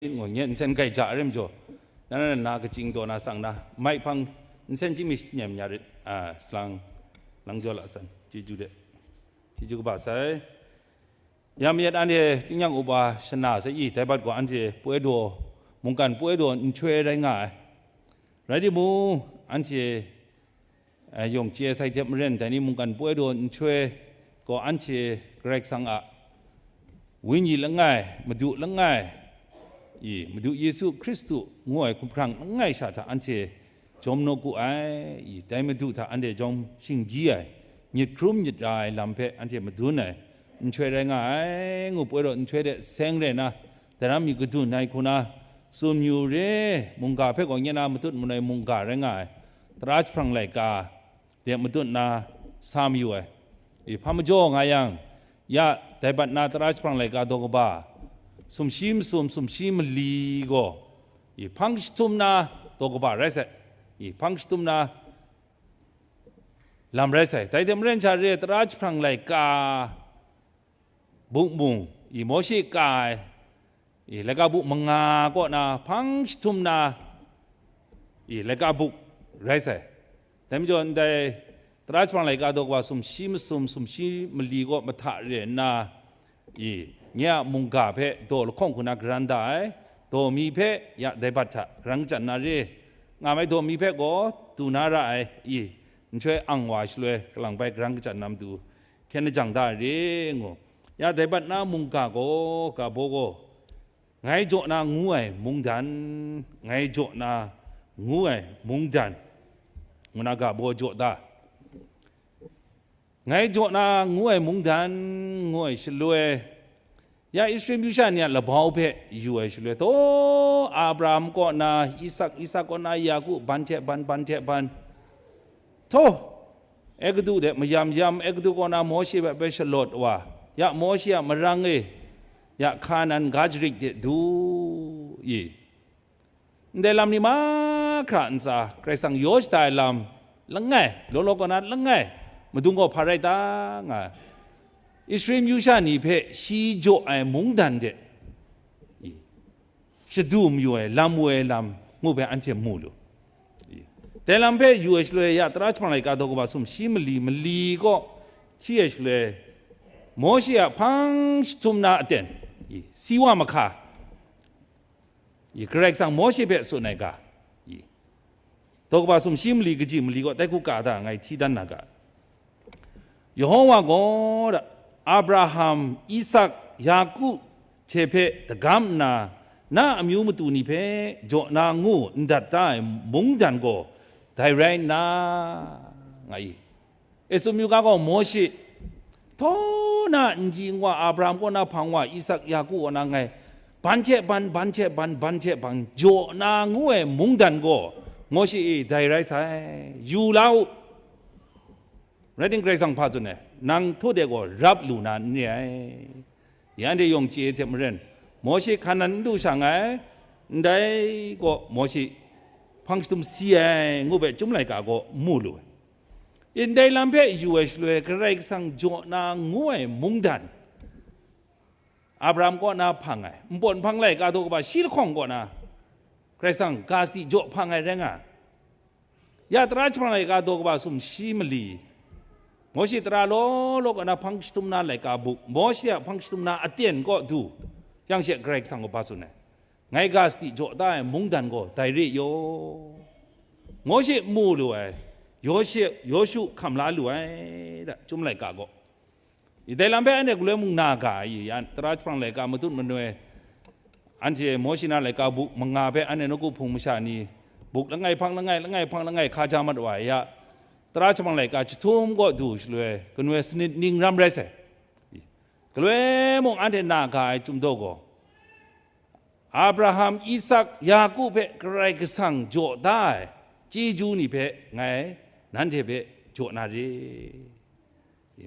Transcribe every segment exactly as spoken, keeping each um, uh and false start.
ngu, nye nsen grai ja ai rai majaw, na na na kaching daw na sang na, mai hpang nsen chyami shi nem nya rit, a, salang, lang jaw la san, chyeju de, chyeju kaba sai. Ya mayat anhte tingnyang upa shana sai i, dai bat gaw anhte poi daw, mungkan poi daw nhtoi rai nga ai. Rai timung, anhte, eh, yawng chye sai hte maren, dai ni mungkan poi daw nhtoi gaw anhte Karai Kasang a Wenyi langai, Madu langai, i, Madu Yesu Hkristu ngu ai hkumhkrang langai sha hta anhte jawm nawku ai, i, dai Madu hta anhte jawm shinggyi ai, myit hkrum myit ra ai lam hpe anhte madun ai, nhtoi rai nga ai, ngu poi daw nhtoi de seng rai na, daram mi kadun ai hku na, tsun yu re, mungga hpe gaw nye na matut manoi mungga rai nga ai, tara jahprang laika de matut na sa mayu ai. I, hpa majaw nga yang, ya, dai bat na tara jahprang laika daw kaba, sumshi masum, sumshi mali gaw, i, hpang jahtum na daw kaba rai sai. I, hpang jahtum na lam rai sai. Dai hte maren sha re ai tara jahprang laika buk mung, i, Mawshe ka ai, i, laika buk manga kaw na hpang jahtum na, i, laika buk rai sai. Dai majaw ndai tara jahprang laika daw kaba sumshi masum, sumshi mali kaw mahta re nna, i, nye a mungga hpe daw lahkawng hku na garan da ai, daw mi hpe ya dai bat hta garan kachyan na re, nga mai daw mi hpe gaw du na ra ai, i, nhtoi ang wa shaloi kalang bai garan kachyan na matu, hkyen lajang da re ngu. Ya dai bat na mungga gaw, ga baw gaw, ngai jaw na ngu ai mungdan, ngai jaw na ngu ai mungdan, ngu na ga baw jaw da. Ngai jaw na ngu ai mungdan, ngu ai shaloi, ya Israel myu sha ni a labau hpe yu ai shaloi, taw, Abraham kaw na, Isak, Isak kaw na, Yaku, ban hte ban, ban hte ban, taw, Egutu de mayam yam, Egutu kaw na Mawshe hpe bai shalawt wa, ya Mawshe a marang e, ya Hkanan ga jarit de du i. Ndai lam ni mahkra ntsa, Karai Kasang yaw shada ai lam langai, law law kaw na langai, madung gaw hpa rai ta nga, Israel myu sha ni hpe shi jaw ai mungdan de, i, shadu mayu ai, lam woi ai lam ngu hpe anhte mu lu. I, dai lam hpe yu ai shaloi, ya tara jahprang laika daw kaba sumshi mali, mali kaw hti ai shaloi, Mawshe a hpang jahtum na aten, i, si wa mahka, i, Karai Kasang Mawshe hpe tsun ai ga, i, daw kaba sumshi mali kaji mali kaw tai hku ka da ngai hti dan na ga. Yehowa gaw Abraham, Isak, Yaku hte hpe dagam nna, na amyu matu ni hpe jaw na ngu n dat da ai mungdan gaw dai rai nna, nga i. Esu myu ga gaw Mawshe, htaw na nji nwa Abraham kaw na hpang wa, Isak, Yaku kaw na ngai, ban hte ban, ban hte ban, ban hte ban, jaw na ngu ai mungdan gaw, Mawshe e, dai rai sai, yu la u. Rai tim, Karai Kasang hpa tsun ai, nang htaw de gaw rap lu na n re ai. Ya anhte yawng chye hte maren, Mawshe hkan nan n lu sha nga ai, ndai gaw Mawshe hpang jahtum si ai ngu hpe Chyum laika gaw mu lu ai. Ndai lam hpe yu ai shaloi, Karai Kasang jaw na ngu ai mungdan, Abraham kaw na hpang ai, npawt nhpang laika daw kaba shi lahkawng kaw na, Karai Kasang ga sadi jaw hpang ai rai nga ai. Ya tara jahprang laika daw kaba sumshi mali, Mawshe tara law law kaw na hpang jahtum na laika buk, Mawshe a hpang jahtum na aten kaw du, yang she Karai Kasang gaw hpa tsun ai, ngai ga sadi jaw da ai mungdan gaw dai re yaw. Mawshe mu lu ai, Yawshe, Yawshu hkam la lu ai, da, Chyum laika gaw. I, dai lam hpe anhte galoi mung na ga ai, ya, tara jahprang laika matut manoi, anhte Mawshe na laika buk manga hpe anhte nawku hpung masha ni, buk langai hpang langai, langai hpang langai hka ja mat wa ai, ya, tara jahprang laika jahtum kaw du shaloi, kanu ai sanit ning ram rai sai. I, galoi mung anhte na ga ai Chyum daw gaw, Abraham, Isak, Yaku hpe Karai Kasang jaw da ai chyeju ni hpe ngai nanhte hpe jaw na re.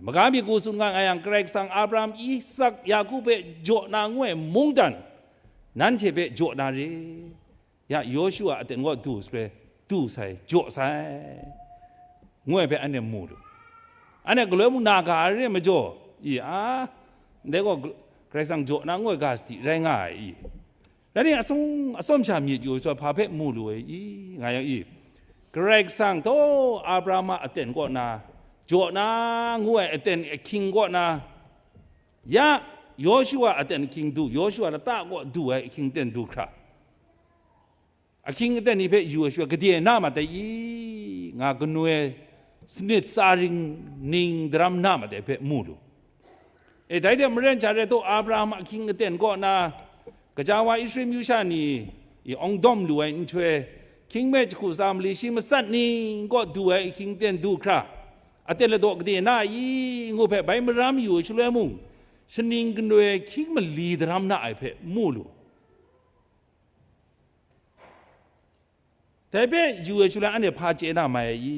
Maga myit hku tsun nga nga yang, Karai Kasang Abraham, Isak, Yaku hpe jaw na ngu ai mungdan nanhte hpe jaw na re. Ya Yawshu a aten kaw du sape, du sai, jaw sai, ngu ai hpe anhte mu lu. Anhte galoi mung na ga ai re majaw, i, a, ndai gaw Karai Kasang jaw na ngu ai ga sadi rai nga ai, i. Rai nna, asung atsawm sha myit yu ai hpa hpe mu lu ai i, nga yang i, Karai Kasang taw Abraham a aten kaw na, jaw na ngu ai aten ahkying kaw na, ya Yawshua aten ahkying du, Yawshua lata kaw du ai ahkying aten du hkra, ahkying aten ni hpe yu ai shaloi gade na mat ai i, nga, ganoi sanit tsa ring ning daram na mat ai hpe mu lu. E, dai hte maren sha rai taw, Abraham ahkying aten kaw na, gaja wa Israel myu sha ni i awng dawm lu ai nhtoi, hkying hpe jahku tsa mali shi matsat ning kaw du ai ahkying aten du hkra, aten ladaw gade na i ngu hpe bai maram yu ai shaloi mung, shaning ganoi hkying mali daram na ai hpe mu lu. Dai hpe yu ai shaloi anhte hpa chye na mai ai i?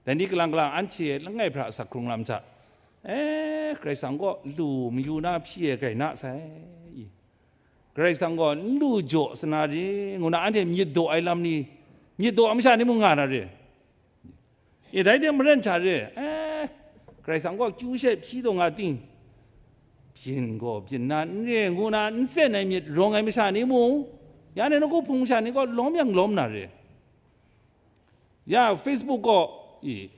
Dai ni kalang kalang anhte langai hpra asak hkrung lam hta, e, Karai Kasang kaw lu mayu na hpyi ai gai na sai i? Karai Kasang gaw n lu jaw sa na re, ngu na anhte myit daw ai lam ni, myit daw ai masha ni mung nga na re. E, dai hte maren sha re, e, Karai Kasang gaw kyu she hpyi taw nga ting, byin gaw byin na n re, ngu na n tsen ai myit rawng ai masha ni mung, ya ni nawku hpung masha ni gaw lawm yang lawm na re. Ya Facebook gaw i,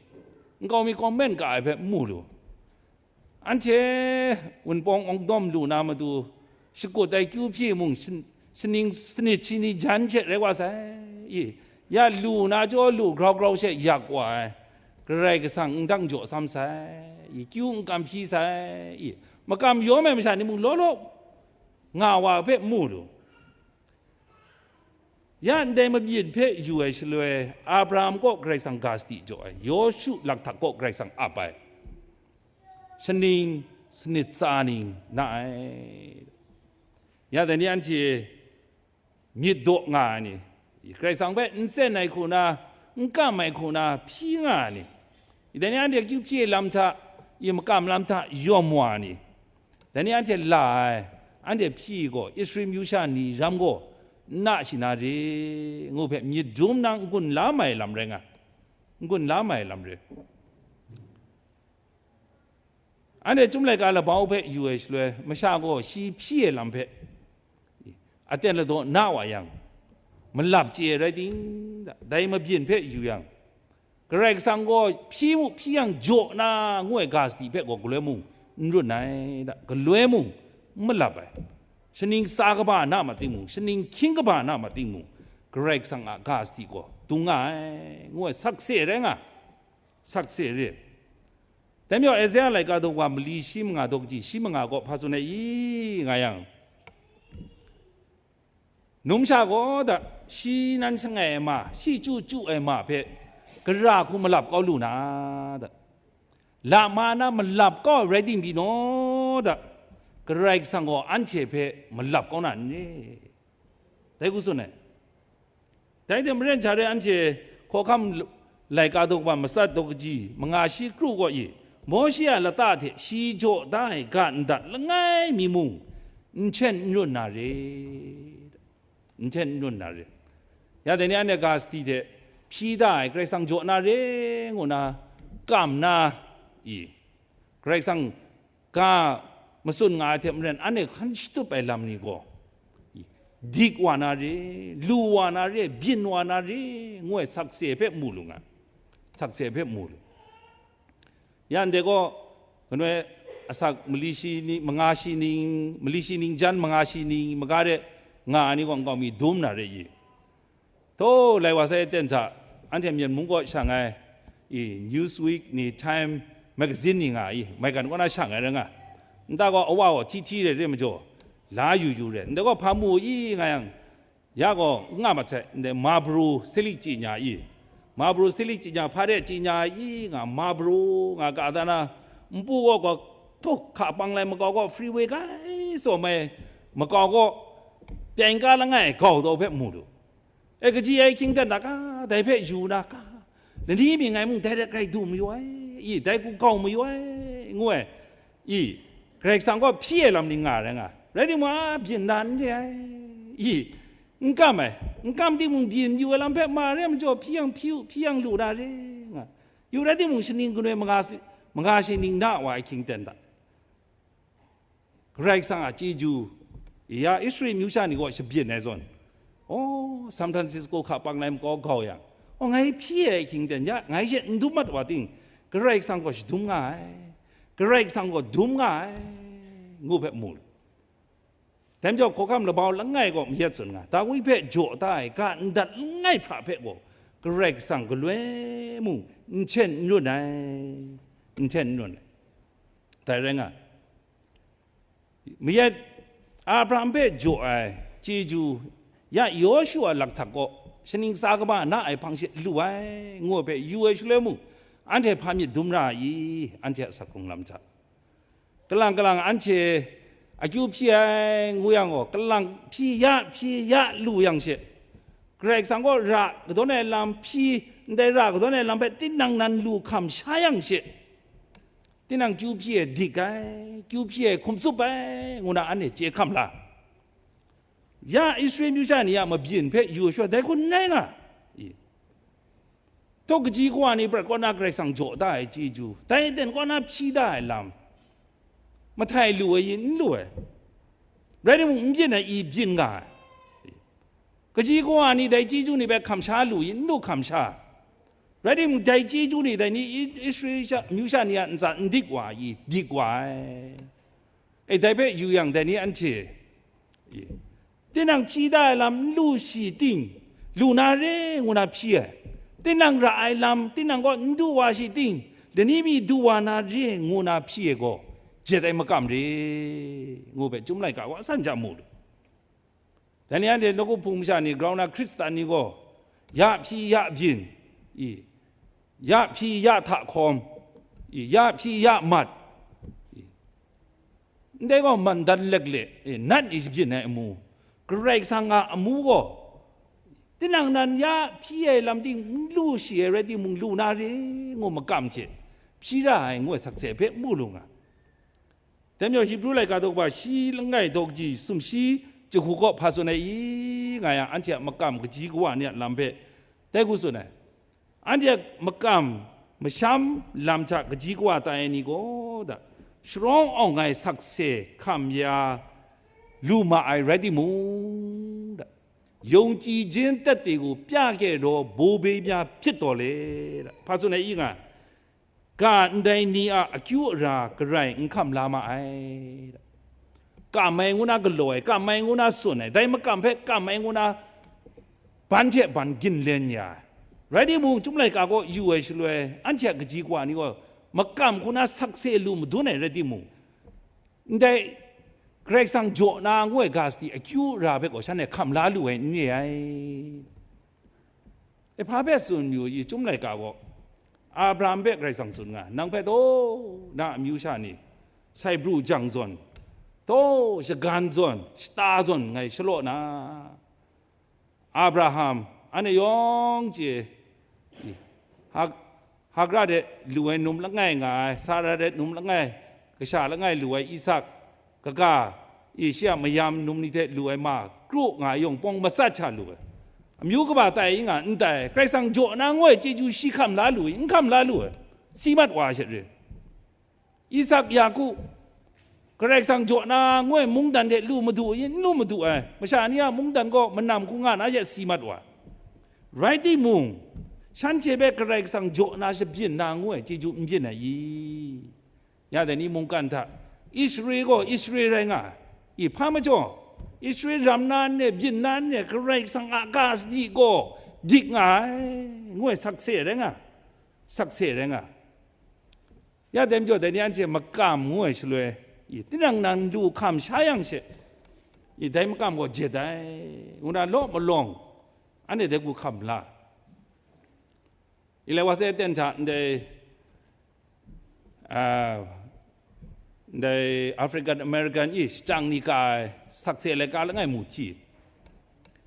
nkau mi comment ka ai hpe mu lu. Anhte Wunpawng awng dawm lu na matu, shakut ai kyu hpyi mung shin-, shaning sanit shi ni jan hte rai wa sai i, ya lu na jaw lu grau grau she yak wa ai, Karai Kasang n dang jaw sam sai i, kyu n kam hpyi sai i, makam yawm ai masha ni mung law law nga wa hpe mu lu. Ya ndai mabyin hpe yu ai shaloi, Abraham kaw Karai Kasang ga sadi jaw ai, Yawshu lakhtak kaw Karai Kasang ap ai, shaning sanit tsa ning na ai. Ya dai ni anhte myit daw nga ai ni, Karai Kasang hpe n tsen ai hku na, n kam ai hku na hpyi nga ai ni, dai ni anhte akyu hpyi lam hta, i makam lam hta yawm wa ai ni, dai ni anhte la ai, anhte hpyi gaw Israel myu sha ni ram gaw n na shi na re, ngu hpe myit dum na n-gun la mai lam rai nga, n-gun la mai lam re. Anhte Chyum laika labau hpe yu ai shaloi, masha gaw shi hpyi ai lam hpe aten ladaw na wa yang, malap chye ai rai ting, dai mabyin hpe yu yang, Karai Kasang gaw hpyi mu hpyi yang jaw na ngu ai ga sadi hpe gaw galoi mung n run ai da, galoi mung n malap ai. Shaning tsa kaba na ma timung, shaning hkying kaba na ma timung, Karai Kasang a ga sadi gaw dung nga ai, ngu ai sakse rai nga, sakse re. Dai majaw, Esaia laika daw wa mali shi manga daw kaji shi manga gaw hpa tsun ai i, nga yang, numsha gaw da, shi nan shangai ai ma, shi chyu chyu ai ma hpe gara hku malap kau lu na da, lama na malap kau ai rai timung pyi naw da, Karai Kasang gaw anhte hpe malap kau na n re? Dai hku tsun ai. Dai hte maren sha re anhte Hkawhkam laika daw wa matsat daw kaji manga shi kru gaw i, Mawshe a lata hte shi jaw da ai ga ndat langai mi mung n hten n run na re, n hten n run na re. Ya dai ni anhte ga sadi hte hpyi da ai Karai Kasang jaw na re, ngu na kam na i, Karai Kasang ga matsun nga ai hte maren, anhte hkan shatup ai lam ni gaw, dik wa na re, lu wa na re, byin wa na re, ngu ai sakse hpe mu lu nga, sakse hpe mu lu. Ya ndai gaw, kanu ai asak mali shi ni, manga shi ning, mali shi ning jan manga shi ning maga de nga ai ni gaw nkau mi dum na re i? Taw, lai wa sai aten hta, anhte Myen mung kaw shang ai, i, Newsweek ni, Time Magazine ni nga i, maigan kaw na shang ai rai nga. Nta gaw awa gaw hti hti re re majaw, la yu yu re. Ndai gaw hpa mu i nga yang, ya gaw n nga mat sai, ndai Marlboro Select chye nya i, Marlboro Select chye nya, hpa de chye nya i nga, Marlboro nga ka ta na, npu gaw gaw, tuk hka pang lai makau gaw freeway kai tsaw mai, makau gaw pyaing ka langai gau daw hpe mu lu. E, kaji ai hkying dan da ga, dai hpe yu na ga, lani mi ngai mung dai rai du mayu ai, i, dai hku gau mayu ai, ngu ai, i, Karai Kasang gaw hpyi ai lam ni nga rai nga, rai timung, a, byin na n re ai, i, n kam ai, n kam timung byin yu ai lam hpe ma re ai majaw, hpyi yang hpyi u, hpyi yang lu na re, nga, yu rai timung, shaning ganoi manga si-, manga shi ning na wa ai hkying dan da. Karai Kasang a chyeju, Ya Israel amyu sha ni gaw shabyin ai zawn, oh, San Francisco hka pang lai makau gau yang, oh, ngai hpyi ai ahkying ten ya ngai she n dum mat wa ting, Karai Kasang gaw shadum nga ai, Karai Kasang gaw dum nga ai, ngu hpe mu lu. Dai majaw, hkawhkam labau langai gaw mayat tsun nga, Dawi hpe jaw da ai ga ndat langai hpra hpe gaw Karai Kasang galoi mung n hten n run ai, n hten n run ai. Dai rai nga, mayat Abraham hpe jaw ai chyeju ya Yawshua lakhtak kaw shaning tsa kaba na ai hpang she lu ai, ngu ai hpe yu ai shaloi mung, anhte hpa myit dum ra ai, anhte a sakung lam hta. Kalang kalang anhte akyu hpyi ai ngu yang gaw, kalang hpyi ya, hpyi ya lu yang she, Karai Kasang gaw ra kadawn ai lam hpyi, ndai ra kadawn ai lam hpe tinang nan lu hkam sha yang she, tinang kyu hpyi ai dik ai, kyu hpyi ai hkum tsup ai, ngu na anhte chye hkam la. Ya Israel amyu sha ni a mabyin hpe yu ai shaloi, dai hku n rai nga i? Taw kaji kawa ni prat kaw na Karai Kasang jaw da ai chyeju, dai ten kaw na hpyi da ai lam, mahtai lu ai i, n lu ai? Rai timung, n byin ai i, byin nga ai. Kaji kawa ni dai chyeju ni hpe hkam sha lu i, n lu hkam sha. Rai timung, dai chyeju ni dai ni I-, Israel sha, amyu sha ni a ntsa n dik wa i, dik wa ai. E, dai hpe yu yang, dai ni anhte, e, tinang hpyi da ai lam n lu shi ting, lu na re ngu na hpyi ai. Tinang ra ai lam, tinang kaw n du wa shi ting, dai ni mi du wa na re ngu na hpyi ai gaw, jet ai makam re, ngu hpe Chyum laika wa san ja mu lu. Dai ni anhte nawku hpung masha ni grau na Hkristan ni gaw, ya hpyi ya byin, i, ya hpyi ya hta hkawm, i, ya hpyi ya mat, i, ndai gaw man dan lek le, i, nat ni shabyin ai amu, Karai Kasang a amu gaw, tinang nan ya hpyi ai lam ting n lu shi ai rai timung, lu na re ngu makam hte hpyi ra ai ngu ai sakse hpe mu lu nga. Dai majaw, Hibru laika daw kaba shi langai daw kaji sumshi jahku kaw hpa tsun ai i nga yang, anhte a makam kaji kawa ni a lam hpe dai hku tsun ai. Anhte a makam masham lam hta kaji kawa tai ai ni gaw da, sharawng awng ai sakse hkam ya lu ma ai rai timung, da, ယုံကြည်ခြင်းသက်သေကို ပြခဲ့သော ဘိုးဘေးများ ဖြစ်တော်လဲ da, hpa tsun ai i nga, ga ndai ni a akyu ara garai n hkam la ma ai, da. Kam ai ngu na galaw ai, kam ai ngu na tsun ai, dai makam hpe kam ai ngu na ban hte ban ginlen ya ai. Rai timung, Chyum laika kaw yu ai shaloi, anhte a kaji kawa ni gaw makam hku na sakse lu madun ai rai timung, ndai Karai Kasang jaw na ngu ai ga sadi akyu ara hpe gaw shanhte hkam la lu ai n re ai. E, hpa hpe tsun yu i, Chyum laika gaw, Abraham hpe Karai Kasang tsun nga, nang hpe taw, na amyu sha ni, sai bru jang zawn, taw, shagan zawn, shata zawn ngai shalaw na, Abraham, anhte yawng chye, i, Hak-, Hagra de lu ai num langai nga ai, Sara de num langai, kasha langai lu ai Isak, kaga, i, shi a mayam num ni hte lu ai ma kru nga ai yawng pawng matsat hta lu ai. Amyu kaba tai i nga n tai, Karai Kasang jaw na ngu ai chyeju shi hkam la lu i, n hkam la lu ai, si mat wa ai sha re. Isak, Yaku, Karai Kasang jaw na ngu ai mungdan hte lu madu i, n lu madu ai, masha ni a mungdan gaw manam hku nga na she si mat wa ai. Rai timung, shanhte hpe Karai Kasang jaw na shabyin na ngu ai chyeju n byin ai i? Ya dai ni mungkan hta, Israel gaw Israel rai nga ai. I, hpa majaw, Israel ram na n re, byin na n re, Karai Kasang a ga sadi gaw dik nga ai, ngu ai sakse rai nga, sakse rai nga. Ya dai majaw, dai ni anhte makam ngu ai shaloi, i, tinang nan lu hkam sha yang she, i, dai makam gaw jet ai, ngu na law malawng, anhte dai hku hkam la. Ilai wa se ten hta ndai, a, ndai African American i shachyang ni ka ai sakse laika langai mu hti.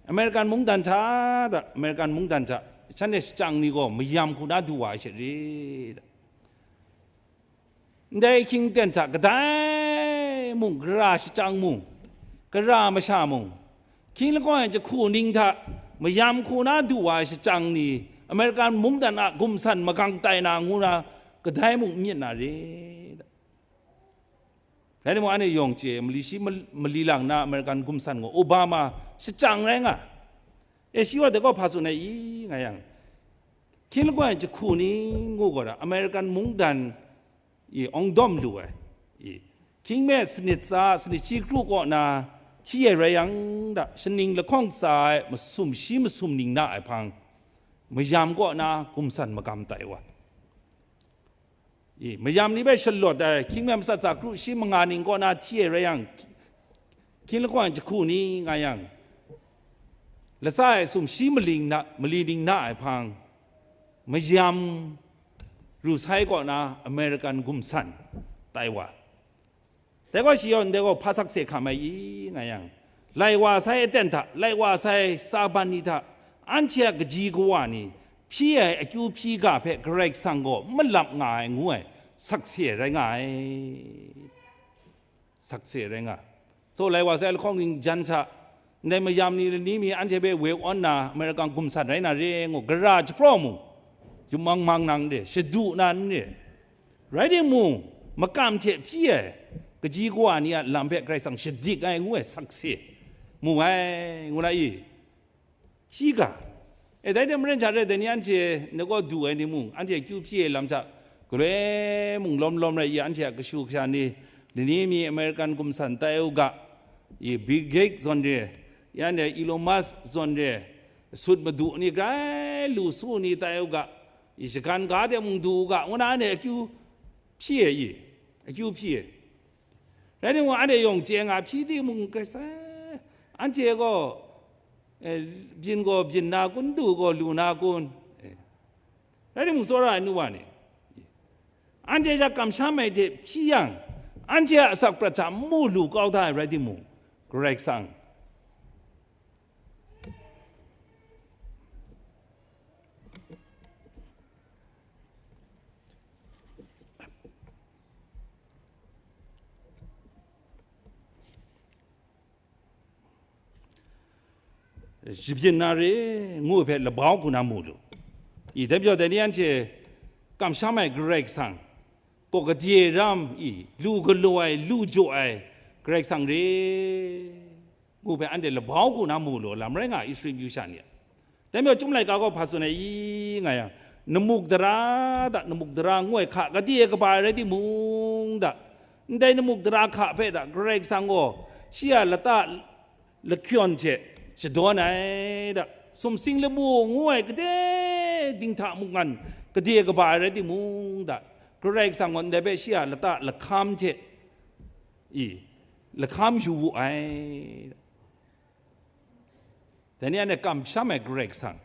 American mungdan hta da, American mungdan hta, shanhte shachyang ni gaw mayam hku na du wa ai she re da. Ndai ahkying ten hta kadai mung, gara shachyang mung, gara masha mung, hkying lakawng ai jahku ning hta mayam hku na du wa ai shachyang ni, American mungdan a gumsan magang tai na ngu na, kadai mung n myit na re. Rai timung, anhte yawng chye, mali shi mal-, mali lang na American gumsan gaw Obama shachyang rai nga. E, shi wa dai gaw hpa tsun ai i, nga yang, hkying lakwan jahku ni ngu gaw na, American mungdan i awng dawm lu ai, i, hkying me sanit tsa, sanit shi kru kaw na hti ai rai yang da, shaning lahkawng tsa ai masum shi masum ning na ai hpang, mayam kaw na gumsan magam tai wa. I, mayam ni hpe shalawt ai, hkying me matsat tsa kru shi manga ning kaw na hti ai rai yang, hkying lakwan jahku ni nga yang, latsa ai sum shi maling na, mali ning na ai hpang, mayam ru sai kaw na American gumsan tai wa. Dai gaw shi yaw ndai gaw hpa sakse hkam ai i, nga yang, lai wa sai aten hta, lai wa sai tsa ban ni hta, anhte a kaji kawa ni hpyi ai akyu hpyi ga hpe Karai Kasang gaw malap nga ai ngu ai sakse rai nga ai. Sakse rai nga. So, lai wa sai lahkawng ging jan hta, ndai mayam ni lani mi anhte hpe weu awn na American gumsan rai na re ngu, gara jahpraw mu, yumang mang nang de, shadu na n re. Rai timung, makam hte hpyi ai kaji kawa ni a lam hpe Karai Kasang shadik ai ngu ai sakse mu ai, ngu na i, hti ga. E, dai hte maren sha re, dai ni anhte ngai kaw du ai ni mung, anhte akyu hpyi ai lam hta galoi mung lawm lawm rai i, anhte a kashu kasha ni, lani mi American gumsan tai u ga, i, Bill Gates zawn re, ya ne Elon Musk zawn re, sut madu ni grai lu su ni tai u ga, i, shagan ga de mung du u ga, ngu na anhte akyu hpyi ai i, akyu hpyi ai. Rai timung, anhte yawng chye nga hpyi timung, Karai Kasang, anhte gaw, eh, byin gaw byin na kun, lu gaw lu na kun? Eh. Rai timung, tsawra ai nu wa ni, anhte hta kamsham ai hte hpyi yang, anhte a asak prat hta n mu lu kau da ai rai timung, Karai Kasang, shabyin na re ngu hpe labau hku na mu lu. I, dai majaw, dai ni anhte kamsham ai Karai Kasang, kaw gade ram i, lu galaw ai, lu jaw ai Karai Kasang re ngu hpe anhte labau hku na mu lu lam rai nga ai, Israel myu sha ni a. Dai majaw, Chyum laika gaw hpa tsun ai i, nga yang, namuk dara da, namuk dara ngu ai hka gade kaba ai rai timung da, ndai namuk dara hka hpe da Karai Kasang gaw shi a lata lahkyawn hte shadawn ai da, sumsing lamu ngu ai gade dinghta mungkan gade kaba ai rai timung da, Karai Kasang gaw ndai hpe shi a lata lahkam hte, i, lahkam yu wu ai. Dai ni anhte kamsham ai Karai Kasang,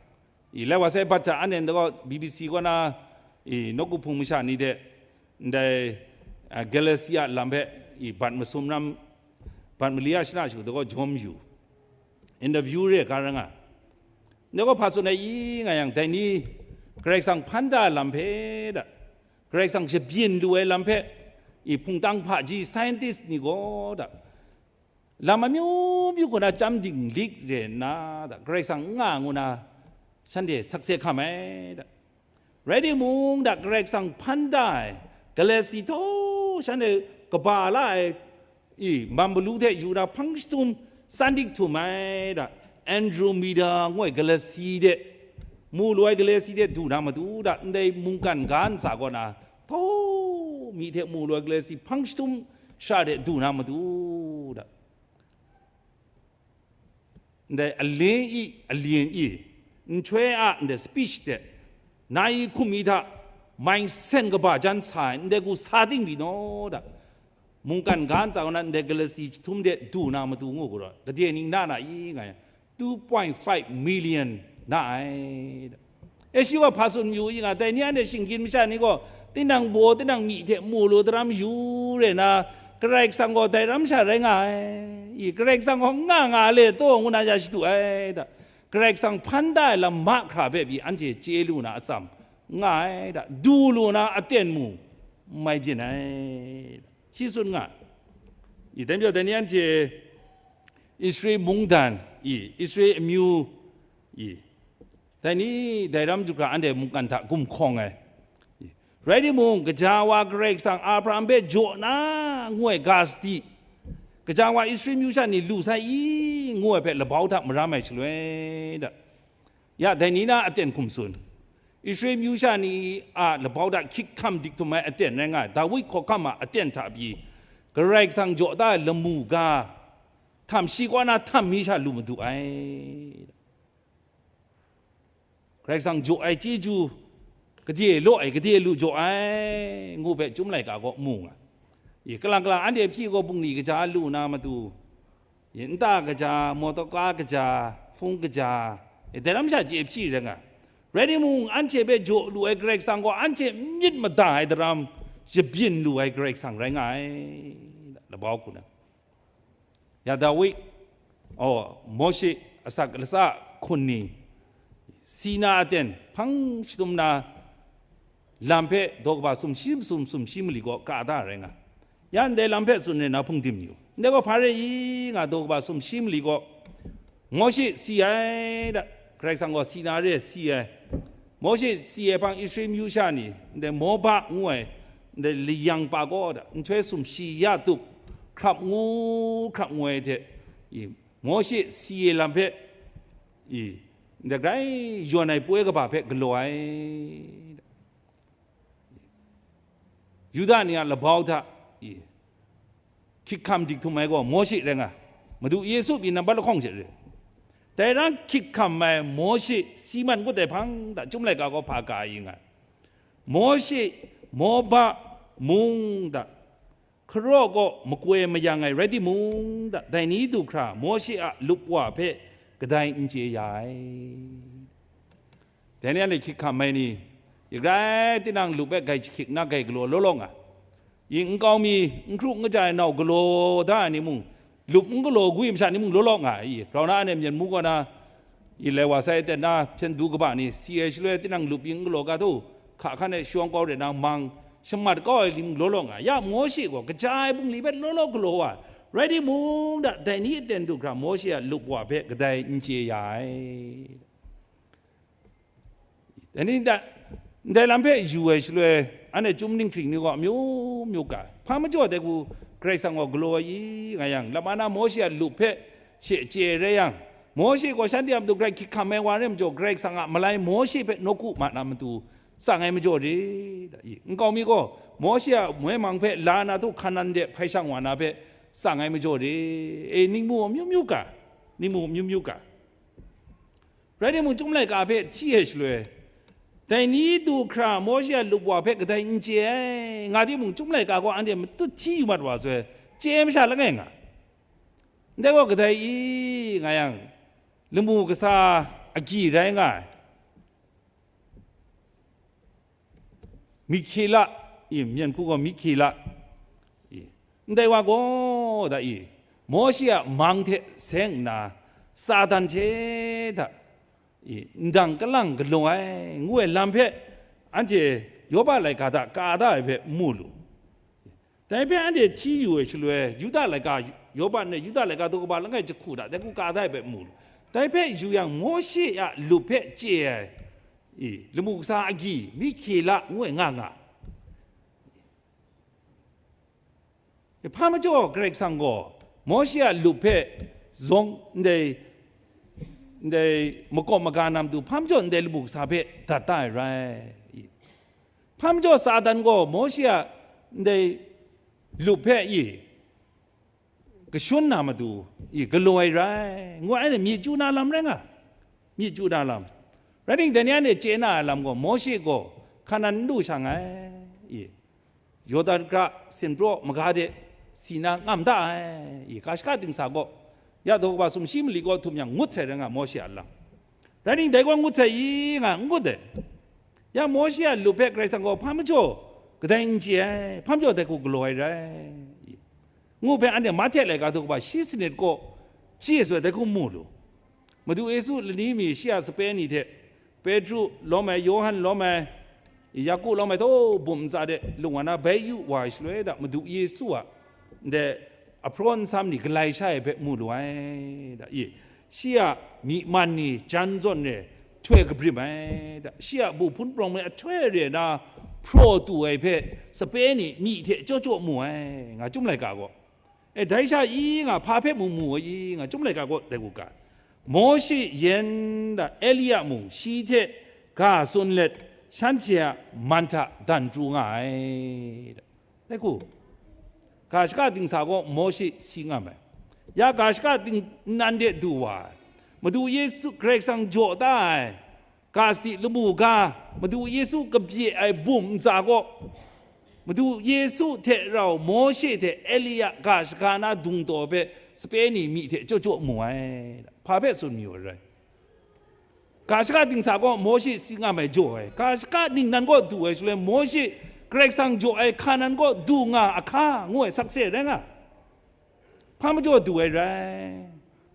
i, lai wa sai bat hta, anhte ndai gaw B B C kaw na, i, nawku hpung masha ni de, ndai, a, Galatia lam hpe, i, bat masum ram, bat mali a shana shu dai gaw jawm yu, interview re ga ra nga. Ndai gaw hpa tsun ai i, nga yang, dai ni Karai Kasang hpan da ai lam hpe da, Karai Kasang shabyin lu ai lam hpe, i, hpungtang hpaji, scientist ni gaw da, lam amyu myu kaw na chyam dinglik re nna, da, Karai Kasang n nga ngu na, shanhte sakse hkam ai, da. Rai timung, da, Karai Kasang hpan da ai, Galatia htaw shanhte kaba la ai, i, man balu hte yu na hpang jahtum san dik htum ai, da, Andromeda ngu ai galaxy de, mu lu ai galaxy de du na matu, da, ndai mungkan ga ntsa kaw na, htaw mi hte mu lu ai galaxy hpang jahtum sha de du na matu, da. Ndai ale i, alyin i, nhtoi a ndai speech de, nai hkum mi hta, mai sen kaba jan sa ai, ndai hku sa ting byin naw da. Mungkan ga ntsa kaw na ndai galaxy jahtum de du na matu ngu gaw, gade ning na na i nga yang, two point five million na ai. E, shi wa hpa tsun mayu i nga, dai ni anhte shinggyim masha ni gaw, tinang baw, tinang myi hte mu lu daram yu re na, Karai Kasang gaw dai ram sha rai nga ai. I, Karai Kasang gaw n nga nga le taw ngu na ya shadu ai da. Karai Kasang hpan da ai lam mahkra hpe pyi anhte chye lu na atsam n nga ai da. Du lu na aten mu n mai byin ai da. Shi tsun nga. I, dai majaw, dai ni anhte Israel mungdan, i, Israel amyu, i, dai ni, dai ram du hkra anhte mungkan hta gumhkawng ai. I, rai timung, gaja wa Karai Kasang Abraham hpe jaw na, ngu ai ga sadi, kaja wa Israel myu sha ni lu sai i, ngu ai hpe labau hta maram ai shaloi da, ya, dai ni na aten hkum tsun. Israel myu sha ni a labau hta hkyik hkam dik htum ai aten rai nga ai, Dawi hkawhkam a aten hta pyi, Karai Kasang jaw da ai lamu ga, htam shi kaw na htam mi sha lu madu ai. Karai Kasang jaw ai chyeju, gade law ai, gade lu jaw ai, ngu hpe Chyum laika gaw mu nga. I, kalang kalang anhte hpyi gaw bungli kaja lu na matu, i, nta kaja, mawtaw ka kaja, hpung kaja, i, dai lam sha chye hpyi rai nga. Rai timung, anhte hpe jaw lu ai Karai Kasang gaw, anhte myit mada ai daram shabyin lu ai Karai Kasang rai nga ai, labau hku na. Ya Dawi, oh, Mawshe asak latsa hkun ni, Sina aten hpang shadum na lam hpe daw kaba sumshi masum sumshi mali gaw ka da rai nga. Ya ndai lam hpe tsun rai na hpung dim yu. Ndai gaw hpa rai i nga, daw kaba sumshi mali gaw Mawshe si ai da, Karai Kasang gaw Sina re si ai. Mawshe si ai hpang Israel myu sha ni, ndai Moba ngu ai, ndai layang pa gaw da, nhtoi sumshi ya tup, hkrap ngu, hkrap ngu ai hte, i, Mawshe si ai lam hpe, i, ndai grai yawn ai poi kaba hpe galaw ai. Yuda ni a labau hta, i, hkyik hkam dik htum ai gaw Mawshe rai nga, Madu Yesu pyi nambat lahkawng hte re. Dai ran hkyik hkam ai Mawshe si man ngut ai hpang hta Chyum laika gaw hpa ka yi nga. Mawshe, Moba, mung hta, hkaraw kaw makoi mayang ai rai timung hta, dai ni du hkra Mawshe a lup wa hpe kadai n chye ya ai. Dai ni anhte hkyik hkam ai ni, i grai tinang lup e grai jahkyik na grai galaw law law nga. I nkau mi, n hkru n kaja ai nau galaw da ai ni mung, lup n galaw gwi masha ni mung law law nga ai. I grau na anhte myen mu kaw na, i lai wa sai ten na hpyen du kaba ni, si ai shaloi tinang lup i n galaw ga hta, hka hkan e shawng kau re na mang, shamat kau ai ni mung law law nga. Ya Mawshe gaw kaja ai bungli hpe law law galaw wa, rai timung da, dai ni aten du hkra Mawshe a lup wa hpe kadai n chye ya ai. Dai ni da, ndai lam hpe yu ai shaloi, anhte chyum ninghkring ni gaw amyu myu ga, hpa majaw dai hku Karai Kasang gaw galaw ai i nga yang, lama na Mawshe a lup hpe she chye rai yang, Mawshe gaw shanhte a matu grai hkyik hkam ai wa rai majaw, Karai Kasang a malai Mawshe hpe nawku ma na matu tsang ai majaw re, da i. Nkau mi gaw Mawshe a moi mang hpe la na htu Hkanan de hpai shang wa na hpe tsang ai majaw re, e, ningmu amyu myu ga, ningmu amyu myu ga. Rai timung, Chyum laika hpe hti ai shaloi, dai ni du hkra Mawshe a lup wa hpe kadai n chye ai, nga timung, Chyum laika gaw anhte matut hti yu mat wa soi, chye masha langai nga. Ndai gaw kadai i nga yang, lamu kasa agyi rai nga ai. Mikhela, i, myen hku gaw Mikhela, i, ndai wa gaw da i, Mawshe a mang hte seng nna, Satan hte hta, i, ndang kalang galaw ai, ngu ai lam hpe, anhte Yoba laika hta ka da ai hpe mu lu. Dai hpe anhte hti yu ai shaloi, Yuda laika, Yoba nna Yuda laika daw kaba langai jahku hta dai hku ka da ai hpe mu lu. Dai hpe yu yang, Mawshe a lup hpe chye ai, i, lamu kasa agyi, Mikhela ngu ai nga nga. Hpa majaw Karai Kasang gaw Mawshe a lup hpe zawng ndai, ndai makawp maga na matu, hpa majaw ndai lamu kasa hpe dat da ai rai. I, hpa majaw Satan gaw Mawshe a ndai lup hpe i, kashun na matu, i, galaw ai rai, ngu ai, myit chyu na lam rai nga, myit chyu na lam. Rai timung, dai ni anhte chye na ai lam gaw, Mawshe gaw Hkanan n du shang ai, i, Yawdan hkra sinpraw maga de si na ngam da ai, i, ga shaka dingsa gaw, ya daw kaba sumshi mali kaw htum yang, ngut sai rai nga, Mawshe a lam. Rai timung, dai gaw ngut sai i nga, n ngut ai. Ya Mawshe a lup hpe Karai Kasang gaw hpa majaw kadai n chye ai, hpa majaw dai hku galaw ai rai, ngu hpe anhte Mahte laika daw kaba shi sanit kaw chye ai shaloi dai hku mu lu. Madu Yesu lani mi shi a sape ni hte, Petru lawm ai, Yawhan lawm ai, Yaku lawm ai, htaw bum ntsa de lung wa na bai yu wa ai shaloi da, Madu Yesu a ndai ahpraw nsam ni galai sha ai hpe mu lu ai da, i, shi a myi man ni jan zawn re htoi kabrim ai da, shi a bu hpun prawng me ahtoi re na hpraw tu ai hpe sape ni myi hte chyaw chyaw mu ai, nga Chyum laika gaw. E, dai sha i nga hpa hpe mu mu ai i nga Chyum laika gaw dai gu ga. Mawshe yen da Elia mung shi hte ga tsun let shanhte a man hta dan pru nga ai. Dai ku, ga shaka dingsa gaw Mawshe si nga mai. Ya ga shaka ding nnan de du wa ai. Madu Yesu Karai Kasang jaw da ai, ga sadi lamu ga, Madu Yesu kabye ai bum ntsa gaw, Madu Yesu hte rau Mawshe hte Elia ga shaka na dung taw hpe sape ni myi hte chyaw chyaw mu ai. Hpa hpe tsun mayu ai rai? Ga shaka dingsa gaw Mawshe si nga mai jaw ai, ga shaka ningnan gaw du ai, shaloi Mawshe Karai Kasang jaw ai Hkanan gaw du nga ahka ngu ai sakse rai nga. Hpa majaw du ai rai?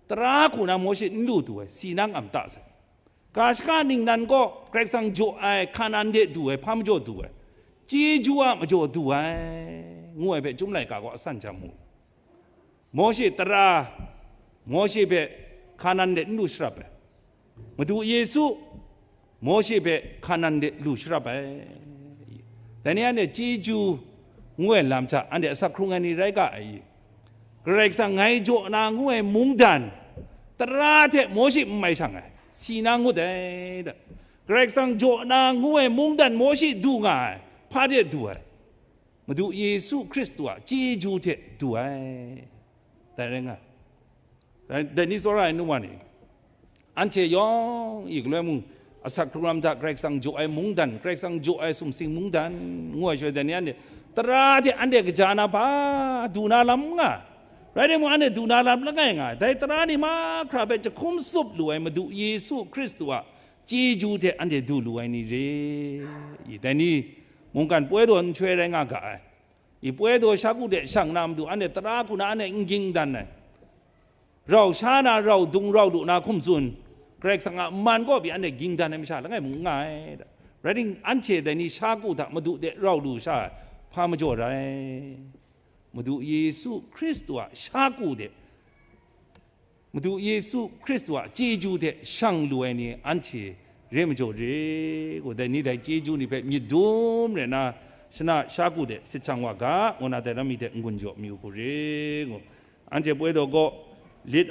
Tara hku na Mawshe n lu du ai, si nang am ta sai. Ga shaka ningnan gaw Karai Kasang jaw ai Hkanan de du ai, hpa majaw du ai? Chyeju a majaw du ai, ngu ai hpe Chyum laika gaw asan jam mu. Mawshe tara, Mawshe hpe Hkanan de n lu sharap ai. Madu Yesu, Mawshe hpe Hkanan de lu sharap ai. Dai ni anhte chyeju ngu ai lam hta anhte asak hkrung ai ni rai ga ai i? Karai Kasang ngai jaw na ngu ai mungdan, tara hte Mawshe n mai shang ai, si na ngut ai da. Karai Kasang jaw na ngu ai mungdan Mawshe du nga ai, hpa de du ai? Madu Yesu Hkristu a chyeju hte du ai. Dai rai nga. Dai, dai ni tsawra ai nu wa ni, anhte yawng i galoi mung, asak hkrung lam hta Karai Kasang jaw ai mungdan, Karai Kasang jaw ai sumsing mungdan, ngu ai shaloi, dai ni anhte tara hte anhte kaja na hpa du na lam nga, rai timung, anhte du na lam langai nga ai. Dai tara ni mahkra hpe jahkum tsup lu ai Madu Yesu Hkristu a chyeju hte anhte du lu ai ni re i? Dai ni mungkan poi daw nhtoi rai nga ga ai. I poi daw shaku hte shang na matu anhte tara hku na anhte n ging dan ai. Rau sha na, rau dung rau lu na hkum tsun, Karai Kasang a man kaw pyi anhte ging dan ai masha langai mung n nga ai. Rai tim, anhte dai ni shaku hta Madu de rau lu sha ai, hpa majaw rai? Madu Yesu Hkristu a shaku de, Madu Yesu Hkristu a chyeju hte shang lu ai ni anhte re majaw re, ngu dai ni dai chyeju ni hpe myit dum rai nna, shana shaku de sit shang wa ga, ngu na dai lam mi hte n-gun jaw mayu hku re, ngu. Anhte poi daw gaw lit